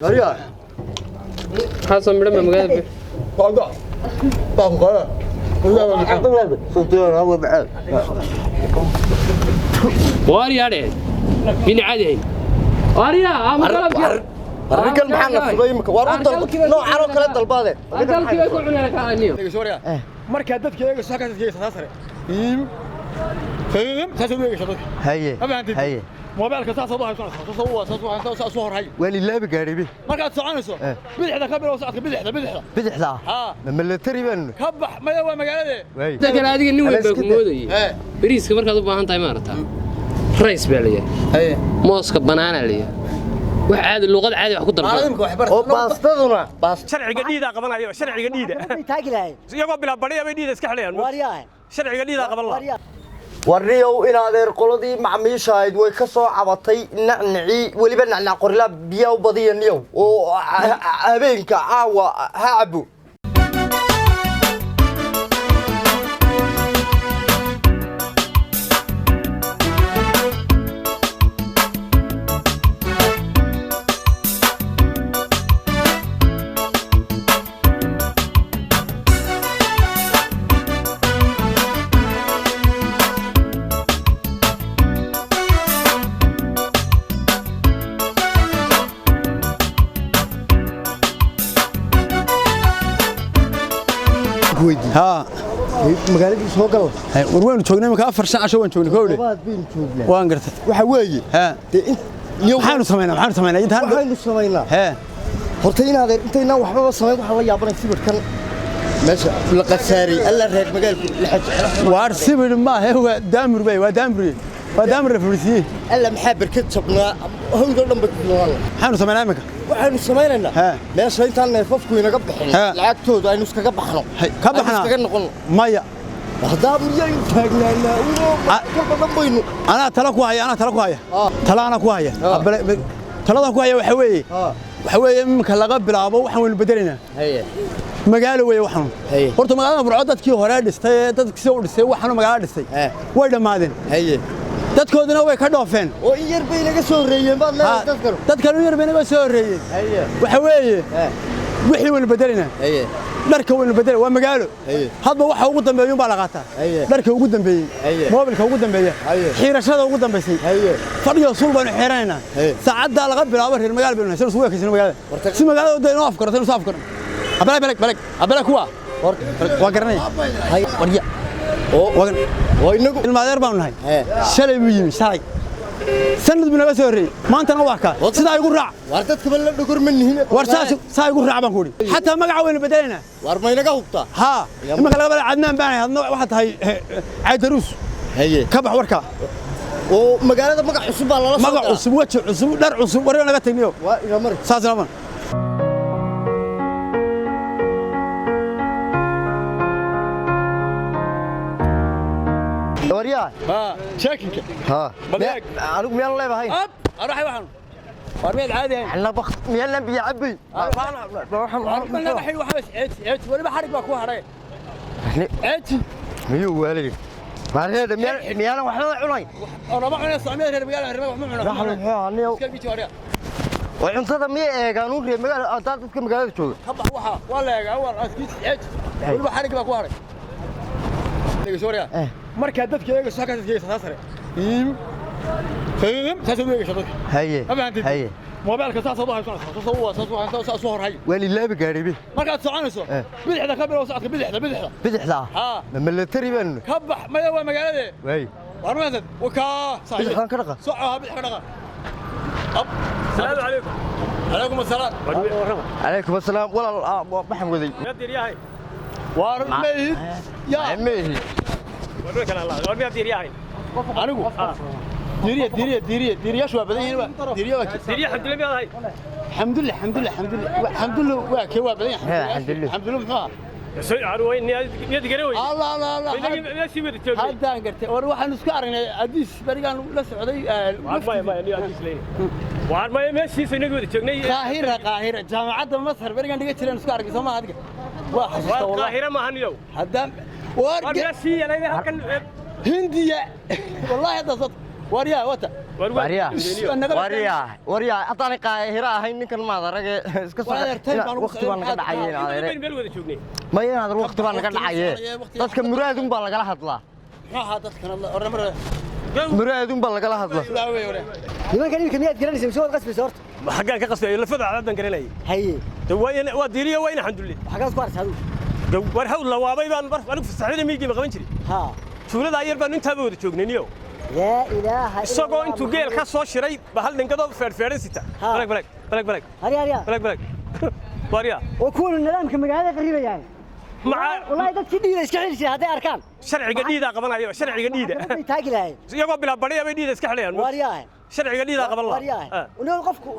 Waryaa. Maxaa soo midhan ba magaalada? Waaryaadhe, mina caadi ahayn waaryaa ama qalabkii. Arrinkan maxaa la fugay imika? War u dalba noocan oo kale dalbaade. Qalabkii way ku cuneen kaaniyo. Markaa dadka eegayso halkaas dadka eegaysa sare saas u eegaysa dadka. Haye. Ma fahantid? Haye. Moobeelka saas u hayso, saas u saas u saas u horhay. Waan ilaabi gaadhibi. Markaad soconayso bidixda ka bilow socodka, bidixda, bidixda. Bidixda? Haa. Ma military baan? Ka bax, maya, waa magaalade. Waay. Inta kale adiga nin weyn baa ku moodayay. Bariiska markaad u baahan tahay maarata rice baa la yidhaha. Haye. Mooska banaana la yidhaha, wax caadi, luqad caadi wax ku dalbada. Oo baastaduna baast. Sharciga dhiidaa qabanaya, sharciga dhiida. Taagi lahayd. Iyagoo bilaa badhiya bay dhiida iska xidhayaan. Waaryahay. Sharciga dhiidaa qaban lahaa. Warniyow, in adeer, qoladii macmiisha ahayd way ka soo cabatay nacnacii, weliba nacnac qorilaa biyaa u badiya niyow oo habeenka caawa ha cabo. Haa. Magaaladii soo gal. War waynu joognay imika 4 shan casho waan joognay kowdhe. Labaad baynu joognaa. Waan gartay. Waxa weeye haa dee in niyow maxaanu samaynaa? Maxaanu samaynaa intaan? Waxaynu samaynaa hee horta in adeer, intaynaan waxbaba samayn, waxaa la yaabanay sibirkan meesha la qasaaray. Alla, reer magaalku la. Waar sibir maahe, waa daamur bay, waa daamur, waa daamur la fadhiisiiyey. Alla, maxaa berkad jabnaa, hawdoo dhan bay ku nool. Maxaanu samaynaa imika? Waxaynu samaynaynaa Haa. meesha intaan neefafku inaga bixin Haa. lacagtooda aynu iskaga baxno. Hay, ka Aynu baxnaa? Iskaga noqono. Maya. Haddaa miyaynu taagnaanaa unoo kolba dhan baynu. Anaa tala ku haya, anaa tala ku haya. Ah. Tala anaa ku haya. Ah. Taladan ku haya waxa weeye, Ah. waxa weeye iminka laga bilaabo waxaan waynu bedelaynaa. Haye. Magaalo weeye waxaan. Haye. Horta magaalada Burco dadkii hore dhistay ee dadkii soo dhisay waxaanu magaalada dhistay Eh. way dhammaadeen. Haye. Dadkoodina way ka dhoofeen. Oo in yar bay inaga soo horreeyeen baad leedahay dadkanu. Dadkan u yar bay naga soo horreeyeen. Haye. Waxa weeye Eh. wixii waynu bedelaynaa. Haye. Dharka waynu bedelay, waa magaalo. Haye. Hadba waxa ugu dambeeya unbaa la qaataa. Haye. Dharka ugu dambeeyey, Haye. moobilka ugu dambeeya, Haye. xiirashada ugu dambaysay, Haye. fadhiyo suul baynu xiiranaynaa. Haye. Saacaddaa laga bilaabo reer magaal baynu nahay, si isugu ekaysano magaalada, Horta- si magaalada dee inoo afkarato, inuu soo afkaro. Abalay balag balag abalay kuwa waa garanaya. Haye. Warya. Oo waa oo inagu ilma adeer baanu nahay. Haye. Shalay buu yimi, shalay sanad buu naga soo horreeyey, maantana waa kaa. Sidaa igu raac. Waar dadkaba la dhogor ma nihin. War saas saa igu raac baan ku idhi, xataa magaca waynu bedelaynaa. Waar ma inaga hubtaa? Haa, imanka laga bala Cadnaan baanahay, hadna waxaa tahay Caydaruus. Haye. Ka bax warka. Oo magaalada magac cusub baa lala soo magac galaa. Cusub, weji cusub, dhar cusub, waryo naga tagniyo. Waa ina mari. Saas laban. Waryaa. Haa, sheekinka. Haa. Baleeg. Anigu miyaan leebahay? Ab araxay waxaan war miyaad caadi ahayn? Alla baqt, miyaan lan biyo cabay? Ceeji weliba xarig baa ku hadhay, ceeji. Miyuu waalid? Maareeda miyaan waxba cunay? Oo lama cunay socmeel, reer magaalo, reer magaalo wax ma cuno. Waxaan muxuu ahaa niyow? Iska giji warya. Oo cuntada miyay eegaan uun reer magaalo haddaa dadka magaalada jooga? Ka bax, waxa waa la eegaa, waa askiis, ceeji weliba xarig baa ku hadhay. Dhegeyso warya. Eh. Markaa dadka eegayso halkaas dadka eegaysa sare saas u eegaysa dadka. Haye. Ma fahantid? Haye. Moobeelka saas u hayso, saas u saas saas u horhay. Waan ilaabi gaadhibi. Markaad soconayso Eh. bidixda ka bilow socodka, bidixda, bidixda. Bidixda? Haa. Ma military baan? Ka bax, maya, waa magaalade. Waay. War maasad wakaa. Bidixdan ka dhaqa. Soco, ha, bidix ka dhaqa. Ab. Salaamu calaykum. Calaykum asalaam. Calaykum asalaam walaal, waa baxan waday. Miyaad diiryahay? Waar mayid yaa? Meehi. War kale Allah, war miyaad diiryahay? Anigu diiriya, diiriya, diiriya, diiriyaashu waa badan yihiin, waa diiriya waa Diirya Xamdulle miyaad ahay? Xamdulle, xamdulle, xamdulle, xamdulle waa kee? Waa badan yahay. Hee, Xamdulle. Xamdulle muxuu ahaa? Soo arweyn miyaad garan weyday? Allah, Allah, Allah. Meeshii wada joognay. Haddaan gartay, war waxaan isku aragnay Adiis berigaan la socday. Waar maya, maya, niyo Adiis leeyahay. Waar maya, meeshiisa inaga wada joognay. Qaahira, Qaahira, jaamacadda Masar berigaan dhiga jireen isku aragnay, soo ma adiga waa xasuusta. Waar Wallahi Qaahira maahan yow. Haddaan war Waar meeshii yalayda halkan. Hindiya wallahi hadda soo war yaa wata. Waryaa. Waryaa. Waryaa. Haddaan qaahira ahayn ninkan maad arage iska soo. Waqti baan naga dhacayeen adeere. Meel wada joognay. Maya adeer waqti baan naga dhacayeen. Dadka muraadun baa lagala hadlaa. Muraadun baa lagala hadlaa. Nimankan iminka miyaad garanaysa mise waad qasbaysa horta? Xaggaan ka qasbay lafada cadaadan garanayay. Haye. Waa diiriyo waa ina xandulle. Xaggaad ku aragtay adigu? War hawd la waabay baan bar anigu fasaxada miyigiiba qaban jiray. Haa. Tuulada yar baan intaaba wada joognay niyow. Laa ilaaha illa. Isagoo intuu geel ka soo shiray ba hal dhingadoo feerfeeran sita. Balag balag balag balag. Harya harya. Balag balag. Warya. Oo kuwan nidaamka magaalada qaribayaan. Wallahi dadkii dhiida iska xili jiray hadday arkaan. Sharciga dhiida qabanaya, sharciga dhiida. Maxay taagi lahayn? Iyagoo bilaa bariya bay dhiida iska xidhayaan. Waryahay. Sharciga dhiida qaban lahaa. Waryahay. Inuu qofku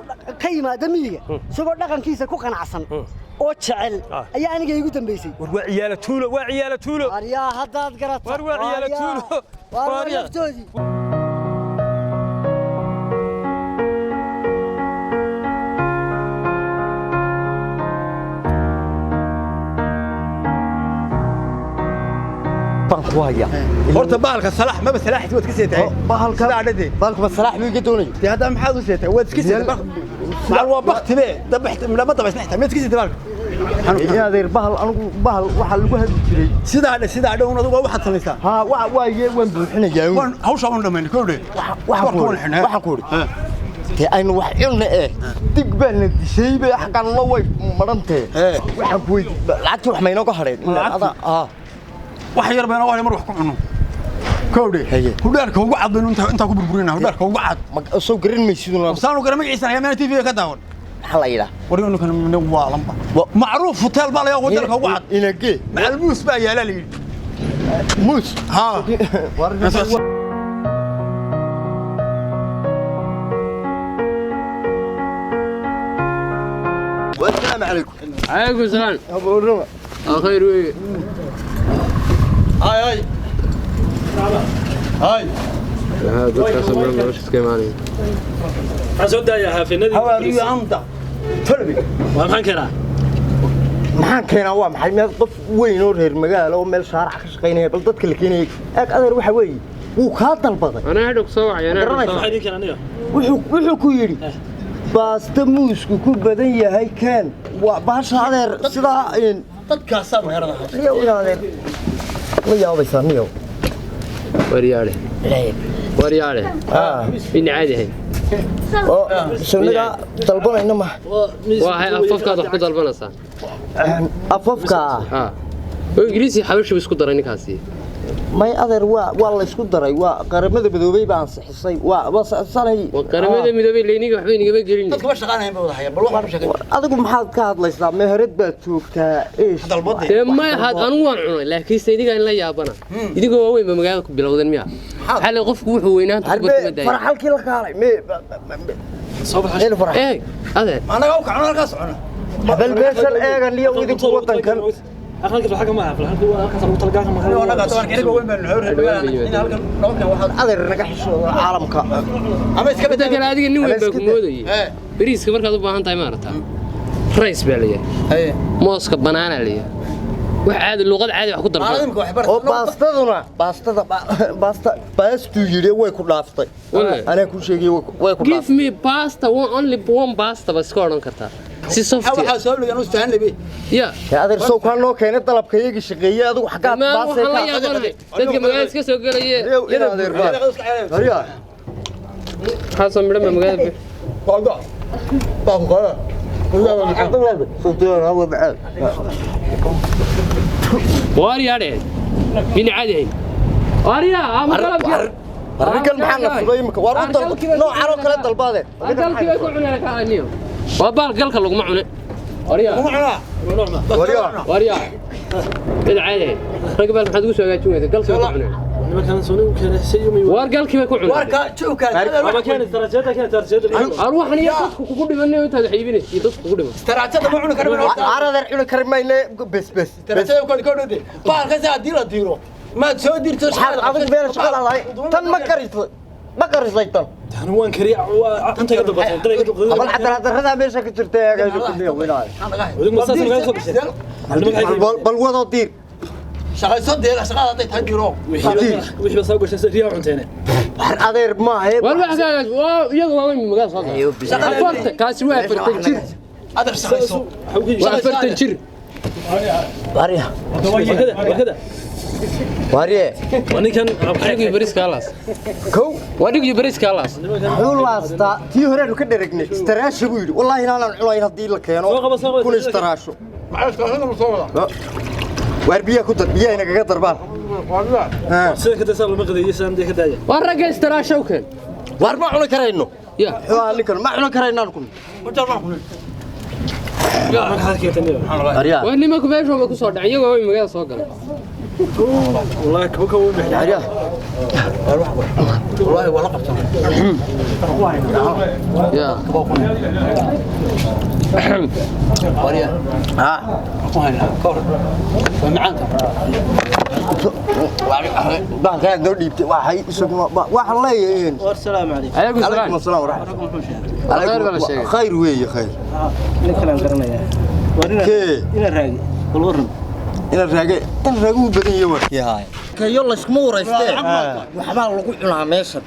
ka yimaado miyiga isagoo dhaqankiisa ku qanacsan oo jecel ayaa aniga iigu dambeysay. War waa ciyaala tuulo, waa ciyaala tuulo. Waryaa haddaad garato. War waa ciyaala tuulo. War laftoodii. Horta bahalka salaax maba salaaxis waad ka seetahay. Bahalka bahalka ma salaax buu iga doonayay. Dee hadda maxaad u seetahay? Waad iska seetahay. Maal waa bakti be. Dabaxta lama dabaysna xitaa. Miyaad iska seetahay bahalka? Ina adeer bahal anigu bahal waxa lagu hadli jiray. Sidaa dhow adigu waa waxaad samaysaa. Haa waa waan buuxinayaa. Waan hawsha waan dhamaynay kowdhe. Waxaan ku idhi. Dee aynu wax cunna dig baa na dishay bay xaggan la way marantee. Waxaan ku weydiiyey lacagtii wax ma inooga hadheen. Wax yar baan wax mar wax ku cuno. Kowdhe. Hudheerka ugu cad baynu inta ku burburinaa hudheerka ugu cad. Ma soo garan maysid una. Saan u garan magaciisa ayaa meel TV ka daawan. Maxaa la yidhaa? Wariyanu kan min waa lamba. Macruuf hotel baa la yaqaan hotelka ugu cad. Inagee. Macal muus baa yaala la yidhi. Muus. Ha. والسلام عليكم. عليكم السلام. أبو الرمى. خير وي. هاي هاي. هاي. Dadkaas oo nolosha iska imaanaya. Waxaan soo daayaa haafinadii. Hawaariyo amda. Tolbi. Waa maxaan keenaa? Maxaan keenaa waa maxay meel qof weyn oo reer magaalo oo meel shaarac ka shaqaynaya bal dadka la keenayay eeg adeer waxa weeye wuu kaa dalbaday. Anaa hadhow soo wacay anaa. Maxaa idin keenaa aniga? Wuxuu ku yidhi baasta muusku ku badan yahay keen waa baasha adeer sidaa in dadkaasaa magaalada. Niyow in adeer la yaabaysaa niyow. Waryaale. Waryaale. In caadi ahayn. Oo sunnaga dalbanayna ma. Waa hay afafkaad wax ku dalbanaysaa. Afafka. Ha. Oo Ingiriisi xabashi isku daray ninkaasi. May adeer waa la isku daray waa qaramada midoobay baan ansixisay waa sanay. Waa qaramada midoobay leeyniga waxba inagama gelin. Dadka ma shaqaanayn baa wada hayaan bal waxaan u sheegay. Adigu maxaad ka hadlaysaa meherad baad joogtaa eesh. Dee may had anigu waan cunay laakiin se idiga in la yaabana. Idiga waa weyn ba magaalada ku bilowdeen miya. Xalay qofku wuxuu weynaanta ku bartay daay. Farxalkii la kaalay me Soo baxay. Eeg adeer. Anaga u kacno halkaas cuna. Bal meeshan eegan iyo idinku wadankan. Aqalka xagga ma aha, halka waa halkaas lagu talagalay ma aha. Anaga tabarka aniga weyn baan nuxur magaalada in halkan laba waxa adeer naga xishooda caalamka. Ama iska bedel kale adiga nin weyn baa ku moodayay. Bariiska markaad u baahan tahay ma aragtaa. Rice baa la yiraahdaa. Mooska banana la yiraahdaa. Wax caadi luqad caadi wax ku dalbada. Oo baastaduna baastada baasta baastu yiri way ku dhaaftay. Anaa ku sheegay way ku dhaaftay. Give me pasta one only one pasta bas ka oran kartaa. Si soft. Waxa soo lagan u sahan lebi. Ya. Ya adeer soo kan loo keenay dalabka iyaga shaqeeyay adigu xagaad baasay ka. Dadka magaalada iska soo galaya. Ina adeer baa. Hariya. Xasan midho magaalada. Qoldo. Baa qoldo. Waryaare. Min caadi ahayn. Waryaa, ama dalabkii. Arrinkan maxaa la fuday imika? War u dalba noocan oo kale dalbaade. Galkii way ku cuneen ka aniyo. Waa baal galka laguma cune. Waryaa. Laguma cunaa. Waryaa. Waryaa. Mid caadi ahayn. Rag baal maxaad ugu soo hagaajin weyday? Galkii way ku cuneen. Nimankan soo nigu keenay sayumi. War galkii way ku cuneen. Warka juuka. Ma keenay darajada keenay darajada. Arwaxan iyo dadku kugu dhimanay intaad xiibinaysid iyo dadku kugu dhiman. Darajada ma cuni karno. Aradeer cuni kari mayne bes bes. Darajada ku ku dhade. Baalka saa hadii la diiro. Ma soo dirto shaqada adigu meel shaqada lahay. Tan ma kariso. Ma karisay tan. Tan waan kariya waa cunta ka dalbatay. Abal xadar meesha ka jirtay aga ku dhiyo wiilay. Wadigu ma saas magaalada soo gashay. Bal wado diir. Shaqayso dee, shaqada hadday tahay diro. Wixii ba soo gashay riyaa cunteene. War adeer maahe. War wax kaaga waa iyagu waa weyn magaal soo galay. Afartan kaasi waa 40 jir. Adeer shaqayso. Waa 40 jir. Warya. Barkada, barkada. Warye. Waa ninkan. Dhigii bariiska halaas. Kow. Waa dhigii bariiska halaas. Muxuu laastaa? Tii horeenu ka dheragnay istaraasha buu yidhi. Wallaahi inaanan culayn haddii la keeno. Soo qabo, soo qabo. Kun istaraasho. Maxaa iskaasada ma soo wada? Waar biyaha ku dar, biyaha inagaga darbaan. Sida ka dasa lama qadeeyo saan ka daaya. Waa ragga istaraasha u keen. Waar ma cuni karayno. Ya. Muxuu ahaa ninkan? Ma cuni karaynaan kun. Marka keentay. Warya. Waa nimanku meesha ba ku soo dhacay iyagoo way magaal soo galay. Wallahi kaba kaba u bixin. Warya. Wallaahi waa la qabsan. Ya. Warya. Ha. Ku haynaa ka hor. Waa macaanka. Bahalkan aad noo dhiibtay waxay isaguna waxaan leeyahay. Wasalaamu calaykum. Alaykum Calaykum salaam. asalaam waraxmat. Khayr baa la sheegay. Khayr weeye, khayr. Ninkan aan garanayaa. Waa Kee? ina raagi. Bal waran. Ina raage, ina raage uu badan yahay warkii haaya. Kayo layskuma waraystee. Waxbaa lagu cunaa meeshan.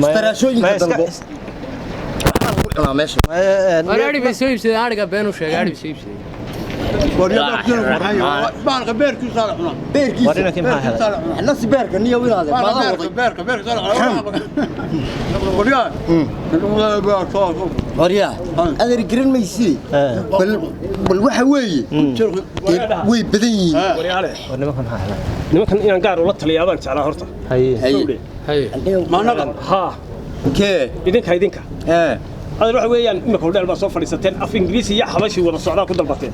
Istaraashooyinka dalbo. Waxbaa lagu cunaa meeshan. War adhi bay soo iibsadeen, adhiga been u sheegay, adhi bay soo iibsadeen. Bahalka beerkiisa la cunaa. Beerkiisa. Nasi beerka niyo inaade maadaa waday. Beerka, beerka la cunaa. Warya. Waryaa, adeer garan maysid. Bal waxa weeye. Dee way badan yihiin. Waryaale. Nimankan inaan gaar ula taliyaa baan jeclaa horta. Haye. Haye. Maanaga. Haa. Kee? Idinka idinka. Ee. Adeer waxa weeyaan imika hodheel baa soo fadhiisateen, af Ingiriisi iyo xabashi wada socdaa ku dalbateen.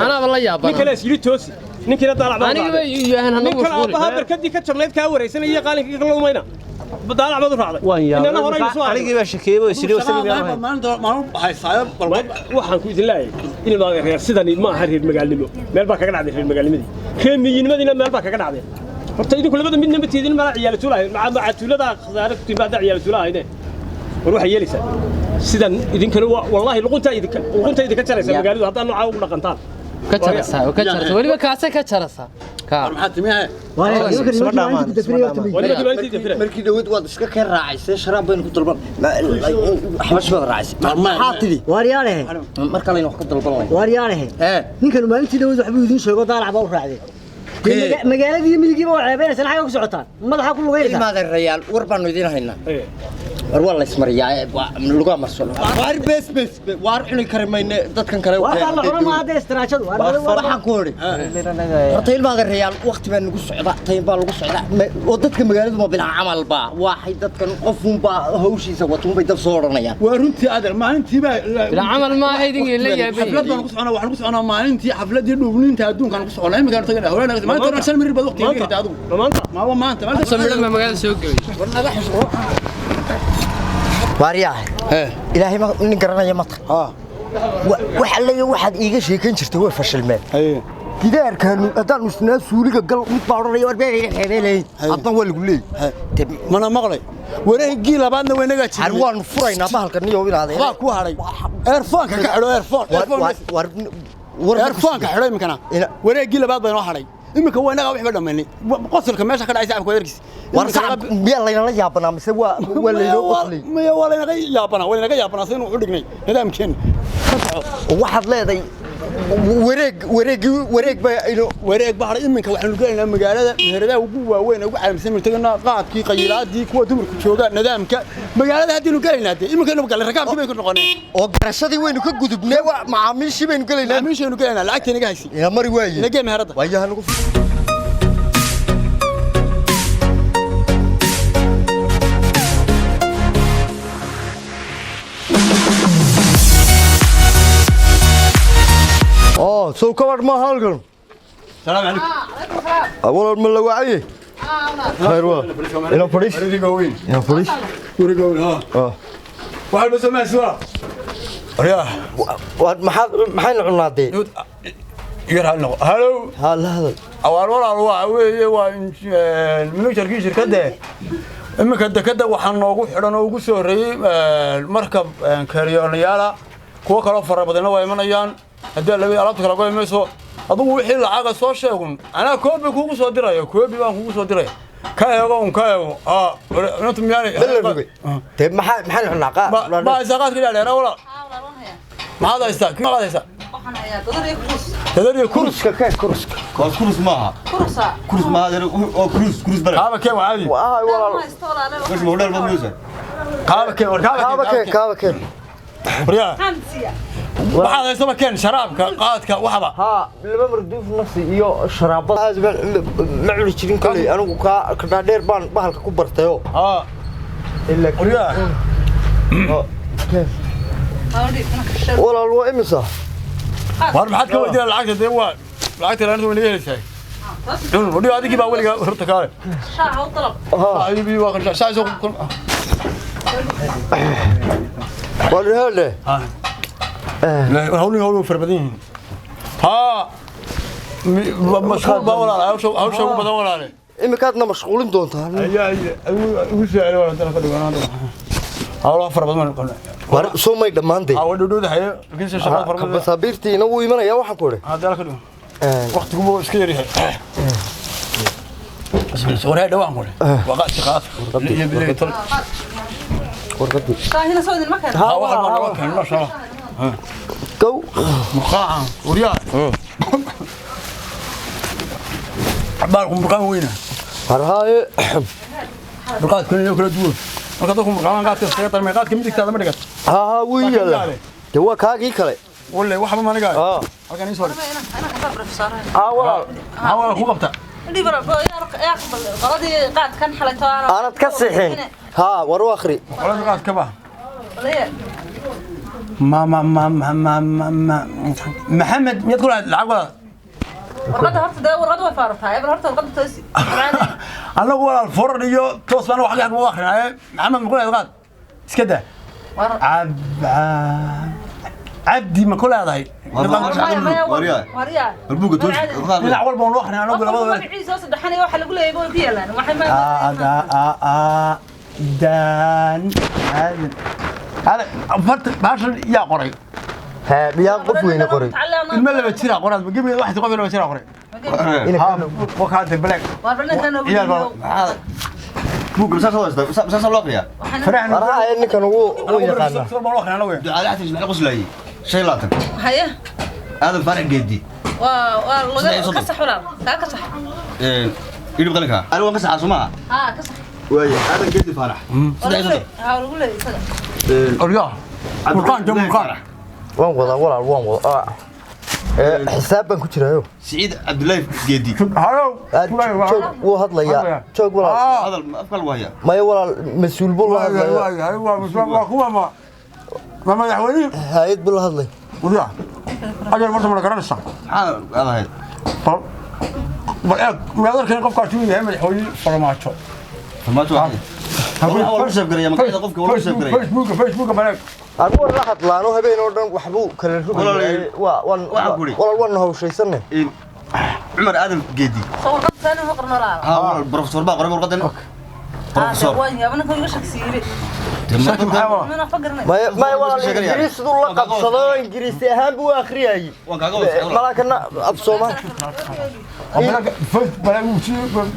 Anaaba la yaabana. Nin kale is yidhi toosi. Ninkiina daalac baa u Aniga raacday. bay yahan hanagu Nin kale mashquuli. aabbaha barkadii ka jabnayd kaa wareysanaya iyo qaalinkii ka lumayna. Daalac baad u raacday. Inana horey soo aragnay. Anigii baa shakeeyey oo isiri wasali miyaan. Maalinta maalin haysaayo bal. Waxaan ku idin leeyahay in baa reer sidani ma aha reer magaalnimo. Meel baa kaga dhacday reer magaalnimadii. Reer miyinimadiina meel baa kaga dhacday. Horta idinku labada midna ma tiidin mala ciyaal tuulahay. Maca tuulada khasaare ku timaada ciyaal tuulahaydee. War waxay yeelaysaa sidan idinkana waa wallaahi luqunta idinka jaraysa magaaladu haddaan noocaa ugu dhaqantaan. Ka jaraysaa, ka jaraysaa. Weliba kaase ka jaraysaa. Ka. Maxaa timiyaha? Isma dhaamaan, isma dhaamaan. Weliba dibaantiida fira. Markii dhaweyd waad iska ka raacisay, sharaab baynu ku dalban. Xabash baad raacisay. Maxaa tidhi? Waaryaalehe. Mar kale aynu wax ka dalban lahayn. Waaryaalehe. Ee. Ninkan maalintii dhaweyd waxbuu idiin sheego daalac baa u raacday. Kee? Magaaladii iyo miyigiiba waa ceebeynaysaa, xagga ku socotaan. Madaxa ku lugeynaysaa. Ilmaadeerayaal, war baanu idiin haynaa. War waa la ismariyaa, lugaa marso. Waar bes bes, waar cuni kari mayne dadkan kale. Waa la cuna ma hadda istiraashadu. Waxaan ku odhi. Horta ilmaadeerayaal, waqti baa nagu socda, tayn baa lagu socda. Oo dadka magaaladu ma bilaa camal baa. Waxay dadkan qofuun baa hawshiisa watuun bay dab soo odhanayaan. Waa runtii adeer maalintii baa Bilaa camal ma aha idin la yaabay. Xaflad baan ku soconaa, waxaan ku soconaa maalintii xafladii dhuubniinta adduunkaan ku soconaa. Iminkaan tagay hawlaha maalinta hore shan mirir baad waqtiga gelinta adigu. Maanta. Maaba maanta. Maalinta Soo midhan baa magaalada soo gelay. War naga xisho. Waaryahay. Ilaahay ma nin garanaya ma tahay. Waxa leeyahay waxaad iiga sheekan jirtay way fashilmeen. Gidaarkaanu haddaanu isnaa suuliga gal mid baa odhanaya war been xebeelayn. Haddan waa lagu leeyahay. Mana maqlay. Wareegii labaadna way naga Har jirnay. waanu furaynaa bahalka niyow inaad. Waa ku hadhay. Airphone-ka ka xidho airphone. War war Airphone-ka xidho iminkana. Wareegii labaad baa inoo hadhay. Iminka waa inaga waxba dhamaynay. Qosolka meesha ka dhacay sacabka adeerkiis. War sacab miyaa laynala yaabanaa mise waa laynoo qoslay? Maya waa laynaga yaabanaa, waa laynaga yaabanaa sidaynu u dhignay nidaamkeena. Waxaad leedahay wareeg wareeg wareeg baa ino wareeg baa hadhay. Iminka waxaanu gelaynaa magaalada meheradaha ugu waaweyn ee ugu caalamsan baynu tegaynaa, qaadkii, qayilaadii, kuwa dumarku jooga, nidaamka magaalada haddaynu gelaynaa dee iminkaynu galay rakaabkii baynu ku noqonay. Oo garashadii waynu ka gudubnay, waa macaamiishii baynu gelaynaa. Macaamiishaynu gelaynaa, lacagta inaga haysi. Ina mari waaye. Inagee meherada. Waayaha nagu. Oo, soo kabadh maaha halkan. Salaam calaykum. Walaal ma la wacayey? Khayr waa. Ina fadhiis. Guriga weyn. Ina fadhiis. Guriga weyn, haa. Waxaa ba samaysaa walaal. Aryaa. Waa maxaad maxaynu cunaa dee? Yar hal noqo. Hello. Ha la hadal. Awaar walaal waa weeye waa managerkii shirkadda. Iminka dekadda waxaa noogu xidhan oo ugu soo horreeyey markab kaariyoonayaala, kuwo kaloo fara badanna waa imanayaan. Haddii laba alaabta kala goy mayso. Adigu wixii lacaga soo sheegun, anaa koobi kuugu soo diraya, koobi baan kuugu soo diraya. Ka eego un, ka eego. Cunta miyaanay Bal la rogay dee. Maxaan cunaa? Ma haysaa qaadka dhaadheera walaal? Maxaad haystaa? Maxaad haysaa? Dadar iyo kurus. Kuruska kee, kuruska? Waa kurus maaha, kurus maaha, waa kurus, kurus bare. Kaaba keen, waa caadi. Waay walaal. Meesha ma hodheel baad moodaysaa? Kaaba keen war, kaaba kaaba keen, keen. Kaaba keen. Waryaa, waxaad haysaba keen, sharaabka, qaadka, waxba. Haa, laba marduuf nafsi iyo sharaabadaas baan ma cuni jirin koley anigu. Kaa kadhaadheer baan bahalka ku bartayoo. Ilaa Waryaa. Walaal, waa imisa? War maxaad ka weydiinaa lacagta? Dee waa lacagta laanta way naga helaysaa. Cun wadhiyo, adigii baa weligaa horta kaale. Ayubi waa qashaa shaay soo. Waa hele. Hawlin, hawlin fara badan yihiin. Haa, mashquul baa walaal, hawsha ugu badan walaale. Imikaadna mashquulin doontaa. Ayaa igu soo celi walaal, ka dhigo hawlaha fara badan baan qabnaa. War soo may dhammaantay? Haa, waa dhowdhowda haye, laakiin se shaqada fara badan. Kabasaabiirtiina wuu imanaya, waxaan ku idhi. Hadda ka dhigo, waqtigu wuu iska yaryahay. Waryaa, dhawaan ku waa qaadka, qaadka iyo bilahi tol. Warqadii. Haa, waxa baa noo keenay, masha Allah. Gow. Murqaaca waryaa, baalku murqaan weyna. War haaye. Murqaadkuna iyo kala duwan marka dadku murqaamaan qaadka iskaga darmay. Qaadka midigtaada ma dhigat? Haa, wuu yaala dee, waa kaagii kale. Walle waxba ma aniga halkan ii soo dhig. Haa walaal. Maxaa walaal ku qabta? Aanad ka sixin. Haa, war u akhri. Qolada qaadka ba ma ma ma ma ma ma ma Maxamed miyaad ku lahayd lacag walaal? Anagu walaal forar iyo toos baan wax xagga u akhrinaye. Maxamed ma ku lahayd qaad? Iska daa. Cabdi ma ku leedahay? Balbuuga toos. Dhinac walba waan u akrinaa anagu labada. Dan aadan hada farta baashan yaa qoray? Haa, miyaa qof weyne qoray? Ilmo laba jira qoraad gebigeeda, waxay qof laba jira qoray. Wakaate black ciyaal baa. Buugga saas loo haystaa, saas loo akhriyaa. War haaye, ninkan wuu yaqaanaa. Ducaale xasan Ismaaciil qoslaayey, 25. Aadan Faarax Geedi. Idhib qalinka anigu waan ka saxaa, soo maaha? Waaya, Aadan Geedi Faarax, 33. Oryaa, murqaan jam, murqaan. Waan wadaa walaal, waan wadaa. Xisaab baan ku jiraayo. Siciid Cabdullaahi Geedi. Halow. Joog, wuu hadlayaa, joog walaal. Hadal afka lagu hayaa. Maya walaal, mas-uul buu la hadlayaa. Waa kuwa ma madaxweynihi? Hay-ad buu la hadlay. Waryaa, ajar marta ma la garanaysaa? Maxaa aad ahayd? Bal eeg, miyaad arkayn qofkaasi uu yahay madaxweyne Farmaajo? Farmaajo waa lagu sheef garaya magacyada qofka, waa lagu sheef garaya. Facebooka, Facebooka bal eeg. Anigu waan la hadlaano habeen oo dhan, waxbuu kala rogayay. Waa waan walaal, waan hawshaysanay. Cumar Aadan Geedi. Haa walaal, professor baa qoray warqadan, professor. Maya walaal, ingiriisdu la qabsado, ingiriisi ahaan buu akhriyayay. Malaakana af Soomaali.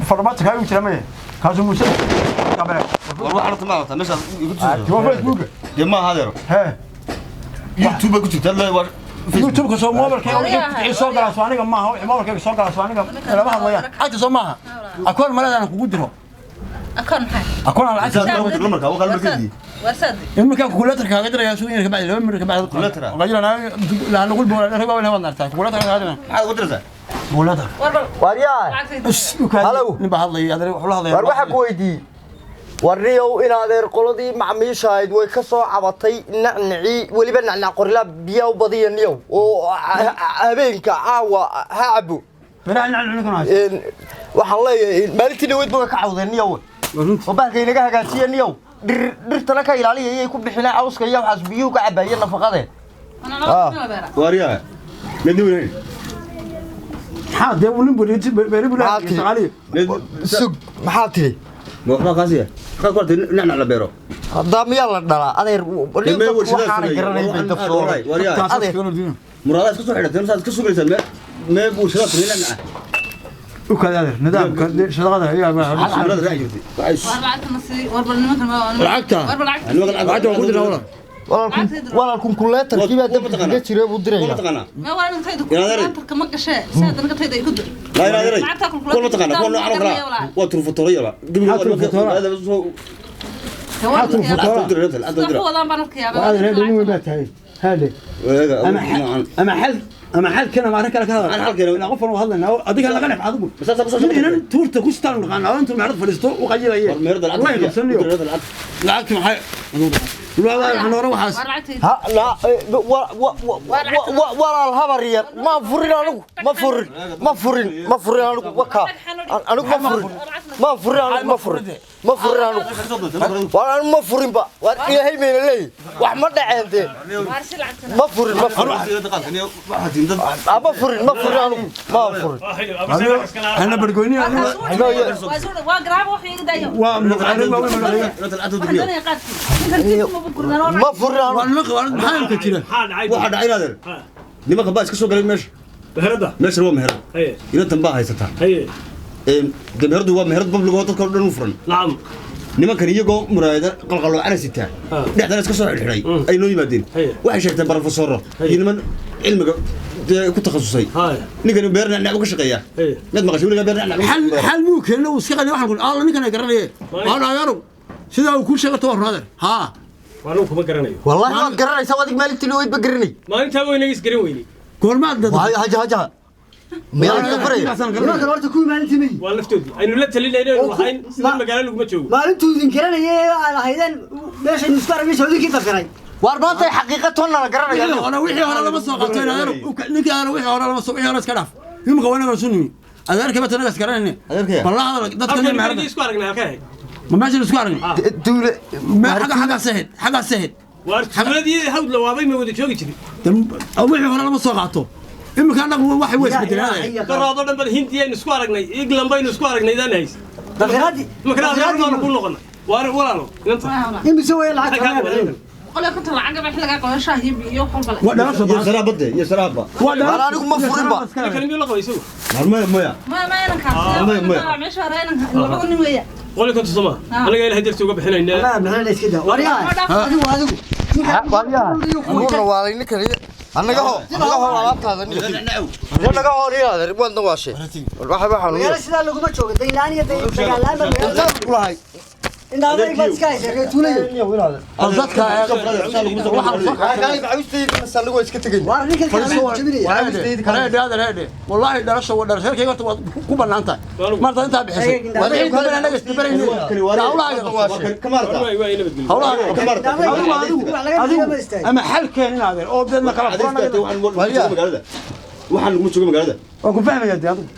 Farmaajo kaa jira maya kaasuu muuse. War waxa horta ma aragtaa meeshaad igu tusayso? Waa Facebooka. Dee ma ahadeero. Hee. YouTube bay ku jirtaa leedahay, waa YouTube-ka soo mobilkayga wixii soo galaa soo aniga maaha, wixii mobilkayga soo galaa soo aniga lama hadlayaan agta soo maaha. Akoon maleedaan kugu diro, akoon aan lacag. Lambarka waa qalmarkeedii. Iminkaan kuleetarka kaaga diraya suuqa ka bacdi 2 mir ka bacdi. Kuleetar? Qajilana la lagu boola rag waa wad nartaa kuleetar kaaga diraya. Maxaad ugu diraysaa? Kuleetar. Waaryaa. Halow. Nin baa hadlaya, adeer wuxuu la hadlaya. War waxaa ku weydiiyey, warniyow in adeer qoladii macmiisha ahayd way ka soo cabatay nacnacii, weliba nacnac qorilaa biyaa u badiya niyow, oo habeenka caawa ha cabo. Waxaan leeyahay maalintii dhaweyd ba way ka cawdeen niyow, oo bahalka inaga hagaajiya niyow, dhirtana ka ilaaliya iyay ku bixinaa cawska iyo waxaas biyuhu ka cabaaya nafaqadeen. Waaryaa, midni weynayn. Maxaa dee nin beeri buu leeyahay? Sug, maxaa tiri? Ma waxbaa kaasiya? Maxaad ku artay nacnac la beero? Haddaa miyaa la dhalaa adeer? Waxaana garanay bay dafsoomay. Muraadaha iska soo xidhateen, saad iska sugaysaan meel. ما وشرات ولا نعم وكذا نظام شغله يا لعبتها walaalkun kuleetarkii baa dabka kaga jiray buu diraya ma walaalkan tayda ku kuleetarka ma gashay saad anaga tayda igu dir la ilaa kuwa ma taqaana kuwa noocan oo kale waa turfutoriya la ama xalkana ma arrin kale ka hadal ila qofan u hadlayna adiga laga naf adigu inan tuurta ku sitaan dhaqaan oo intuu meherad fadhiisto u qayilaye wallahi qabsanayo lacagtu maxay ha la walaal habar yar ma furin anigu ma furin ma furin ma furin anigu waka anigu ma furin ma furin anigu ma furin ma furin anigu walaal anigu ma furin ba war ilaahay meena leey wax ma dhaceen de ma furin ma furin ma furin ma furin anigu ma furin ana bargoyni waa garaab wax iga daayo waa ma furin anigu maxaa ka jira waxa dhacay inaad nimanka baa iska soo galay meesha meherada meesha waa meherad inantan baa haysataa de meheradu waa meherad public oo dadka oo dhan u furan nacam nimankan iyagoo muraayada qalqaloocana sitaa dhexdana iska soo xidhxidhay ay noo yimaadeen waxay sheegteen barofesoro iyo niman cilmiga dee ku takhasusay ninkani beer nacnac u ka shaqeeyaa mid maqashay weligaa beer nacnac xal muu keenna uu iska qali waxaan ku alla ninkan ay garanayee waa dhagarow sidaa uu kuu sheegay toban raader haa waanu kuma garanayo wallahi waad garanaysaa waad maalintii loo ba garanay maalintaa waynaga is garan weynay goormaad haja haja nimankan horta kuwii maalintii mayi waa laftoodii aynu la talinayno aynu lahayn sida magaalo laguma joogo maalintuu idin garanayay ee aad ahaydeen meeshaynu isku aragnay sawdinkii dafiray waar maanta xaqiiqa toonna la garanaya wixii hore lama soo qabto ninkii adeer wixii hore lama soo wixii hore iska dhaaf imika waa inaga isu nimi adeerkii bata naga is garanayne ballahada dadka nin meherada isku aragnay halkee ahayd ma meeshan isku aragnay duule xagga xaggaas ahayd xaggaas ahayd waar tuuladii hawd la waabay ma wada joogi jirin wixii hore lama soo qaato imika dhaqan waxay way isbedelaan daraado dhan bal hindiya aynu isku aragnay england baynu isku aragnay idaan hays dafiraadii imikana adeer ku noqonay waar walaalo inanta imise way lacag boqol konton lacag baa xilligaa qaban shaah iyo biyo qolba waa dhalasho iyo saraabade iyo saraaba waar anigu ma furin ba kale miyuu la qabay isagu maya maya ma ma inankaas meesha hore inanka labada nin weeya boqol konton soma anaga ilahay dartii uga bixinaynaa ma bixinayna iska daa waryaa adigu adigu aniguna waalay ninkan annaga ho annaga ho alaabtaada annaga ho inaad waadna waashay waxa waxaan magaalo sidaa laguma joogo daynlaan iyo dagaalaan baa magaalada ku lahay indhaadayg baad iska haysaa reer tuulayo bal dadka waar ninkan kale jabinaya wallaahi dhalasho waa dhalasheerkayga horta waad ku bannaan tahay marta intaa bixisay wixii dambe anaga isdabarayne hawlahaaga adigu ama xalkeen inaadeer oo deedna kala furanaya waxaan laguma joogo magaalada waan ku fahmayaa dee adigu